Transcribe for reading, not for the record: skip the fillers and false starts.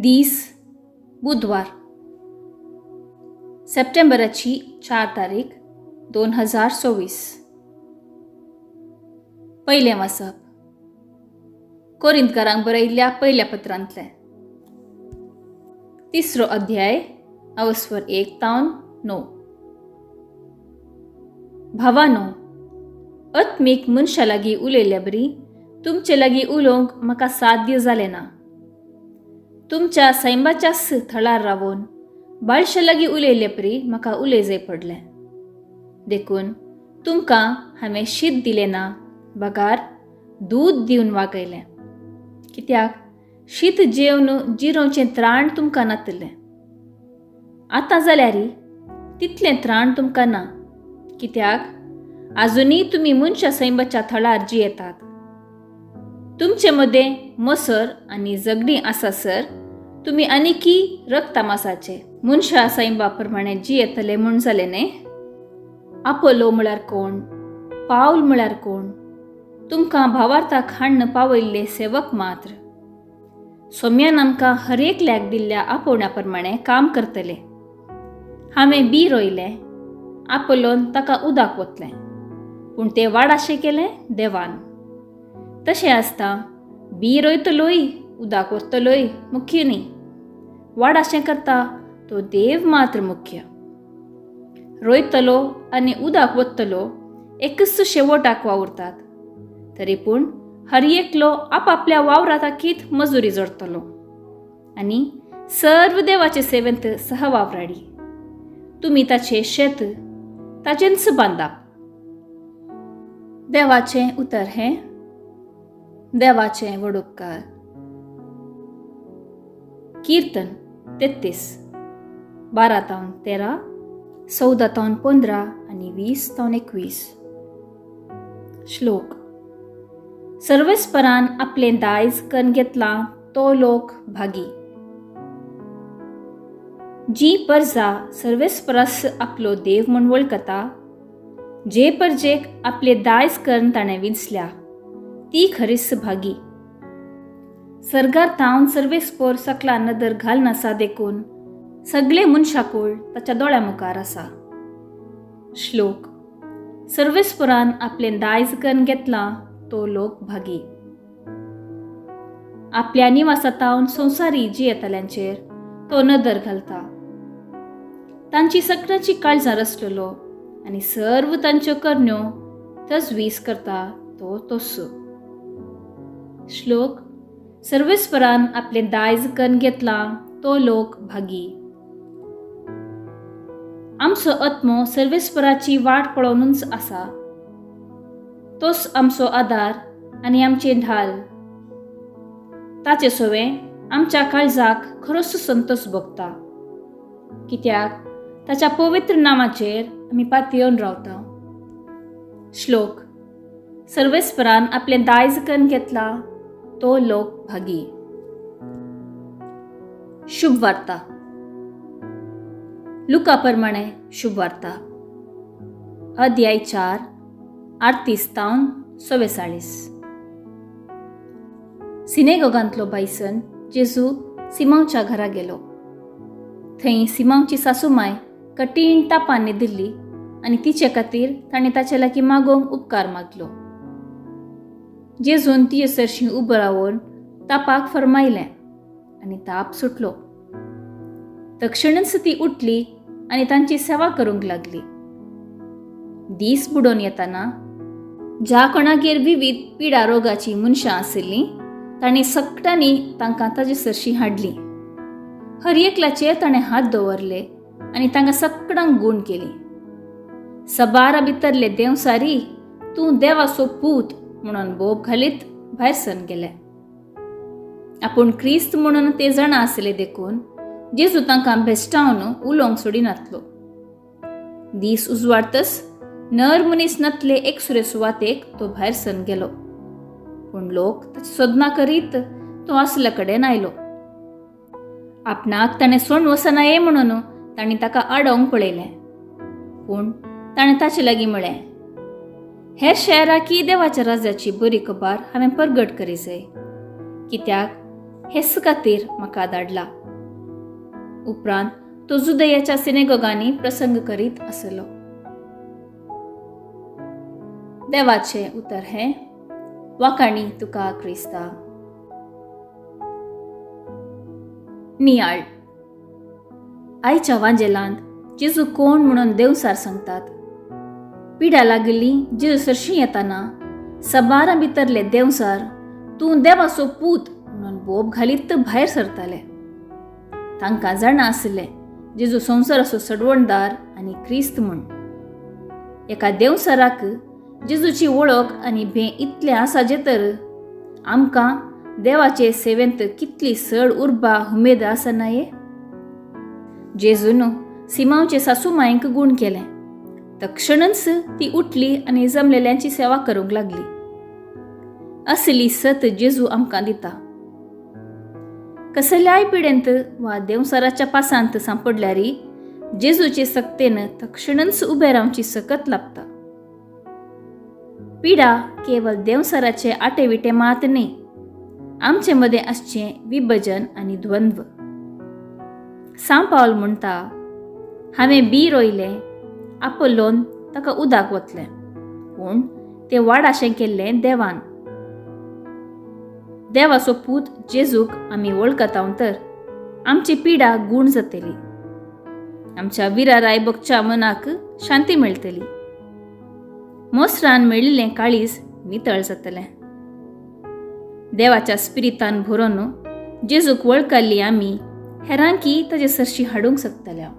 दीस बुधवार, सप्टेंबराची 4 तारीख 2024. पयलें वाचप कोरिंतकारांक बरयल्ल्या पयल्या पत्रांतलें, 3रो अध्याय, अवस्वर 1 तावन 9. भावानो, आत्मीक मनशा लागीं उलयल्ल्या बरी तुमचे लागीं उलोवंक म्हाका साध्य जालें ना. तुमच्या सैमाच्याच थळार रावून बाळशा लागीं उलयल्ले परी म्हाका उलयजय पडलें. देखून तुमकां हांवें शीत दिलें ना, बगार दूद दिवन वागयलें. कित्याक शीत जेवन जिरोवचें त्राण तुमकां नातलें. आतां जाल्यार तितलें त्राण तुमकां ना, कित्याक आजुनूय तुमी मनशा सैमाच्या थळार जियेतात. तुमचे मदें मसर आनी झगडीं आसासर तुमी आनीकी रक्तमासाचे मनशा सैमा प्रमाणे जियेतले म्हूण जालें न्ही? आपोलो म्हळ्यार कोण, पावल म्हळ्यार कोण? तुमकां भावार्थाक हाडून पावयल्ले सेवक मात्र. सोम्यान आमकां हर एकल्याक दिल्ल्या आपोवण्या प्रमाणे काम करतले. हांवें बी रोयलें, आपोलोन ताका उदक वतलें, पूण तें वाडाशें केलें देवान. तशें आसता बी रोयतलोय उदक वतलोय मुख्य न्ही, वाडाशें करता तो देव मात्र मुख्य. रोयतलो आनी उदक वतलो एकच शेवटाक वावुरतात, तरी पूण हर एकलो आपापल्या वावराताकीत मजुरी जोडटलो आनी सर्व देवाचे सेवेंत सहवावराडी. तुमी ताचें शेत ताचेंच बांदाप. देवाचें उतर हें देवाचें वडोपकार. कीर्तन 33, 12 तावन 13, 14 तावन 15 आनी 20 तावन 21. श्लोक. सर्वेस्परान आपलें दायज करून घेतलां तो लोक भागी. जी परजा सर्वेस्परास आपलो देव म्हूण वळखता, जे परजेक आपले दायज करून ताणें विंचल्या ती खरीच भागी. सर्गार तावन सर्वेस्पर सकला नदर घालनासा देखून सगळे मनशाकूळ ताच्या दोळ्या मुखार आसा. श्लोक. सर्वेस्परान आपलें दायज करून घेतलां तो लोक भागी. आपल्या निवासातावन संवसारी जियेतल्यांचेर तो नदर घालता. तांची सगळ्यांची काळजां रचलेलो आनी सर्व तांच्यो करण्यो तजवीज करता तो तोस. श्लोक. सर्वेस्परान आपलें दायज करून घेतलां तो लोक भागी. आमचो आत्मो सर्वेस्पराची वाट पळोवनूच आसा. तोच आमचो आदार आनी आमचें ढाल. ताचे सवें आमच्या काळजाक खरोच संतोष भोगता, कित्याक ताच्या पवित्र नामाचेर आमी पातयेवन रावता. श्लोक. सर्वेस्परान आपलें दायज करून घेतलां तो लोक भागी. शुभ वार्ता. लुका प्रमाणे शुभ वार्ता, अध्याय 4, 38 तावन 44. सिनेगोगांतलो बायसन जेजू सिमांवच्या घरा गेलो. थंय सिमांवची सासूमाय कठीण तापान न्हिदिल्ली आनी तिचे खातीर ताणें ताचे लागीं मागोवंक उपकार मागलो. जेजून तिचे सरशीं उबो रावन तापाक फर्मायलें आनी ताप सुटलो. तक्षणच ती उठली आनी तांची सेवा करूंक लागली. दीस बुडोवन येताना ज्या कोणागेर विविध पिडा रोगाची मनशां आशिल्लीं तांणी सगळ्यांनी तांकां ताजे सरशीं हाडलीं. हर एकल्याचेर ताणें हात दवरले आनी तांकां सगळ्यांक गूण केली. सबारा भितरले देंवसारी तूं देवाचो पूत म्हणून बोब घालीत भायर सरून गेले. आपूण क्रिस्त म्हणून ते जाणा आसले देखून जेजू तांकां भेश्टावन उलोवंक सोडिनातलो. दीस उजवाडतच नर मनीस नातले एकसुरे सुवातेक तो भायर सरून गेलो. पूण लोक ताची सोदना करीत तो आसल्या कडेन आयलो. आपणाक ताणें सोडून वचना ये म्हणून तांणी ताका आडोवंक पळयलें, पूण ताणें ताचे लागीं म्हळें, हेर शहराकी देवाच्या राज्याची बरी खबर हांवें परगट करी जाय, कित्याक हेच खातीर म्हाका धाडला. उपरांत तो जुदयाच्या सिनेगोगांनी प्रसंग करीत आसलो. देवाचें उतर हें. वाखाणी तुका क्रिस्ता. नियाळ. आयच्या वांजेलांत जेजू कोण म्हणून देवसार सांगतात. पिडा लागिल्ली जेजू सरशी येताना सबारां भितरले देवसार तूं देवाचो पूत म्हणून बोब घालीत भायर सरताले. तांकां जाणा आसलें जेजू संवसाराचो सडवणदार आनी क्रिस्त म्हूण. एका देवसाराक जेजूची वळख आनी भें इतलें आसा जे तर आमकां देवाचे सेवेंत कितली चड उर्बा उमेद आसा न्हय. जेजून सिमांवचे सासूमायेक गूण केलें. तक्षणच ती उठली आनी जमलेल्यांची सेवा करूंक लागली. असली सत जेजू आमकां दिता. कसल्याय पिडेंत वा देवसाराच्या पासांत सांपडल्यार जेजूचे सक्तेन तक्षणच उबे रावची सकत लाभता. पिडा केवळ देवसाराचे आटे विटे मात न्हय, आमचे मदें आसचें विभजन आनी द्वंद्व. सांव पावल म्हणटा, हांवें बी रोयलें, आपोलोन ताका उदक वतलें, पूण तें वाडाशें केल्लें देवान. देवाचो पूत जेजूक आमी वळखता तर आमची पिडा गूण जातली, आमच्या विराराय बगच्या मनाक शांती मेळटली, मोसरान मेळिल्लें काळीज नितळ जातलें. देवाच्या स्पिरितान भरून जेजूक वळखल्ली आमी हेरांकी ताजे सरशी हाडूंक शकतल्या.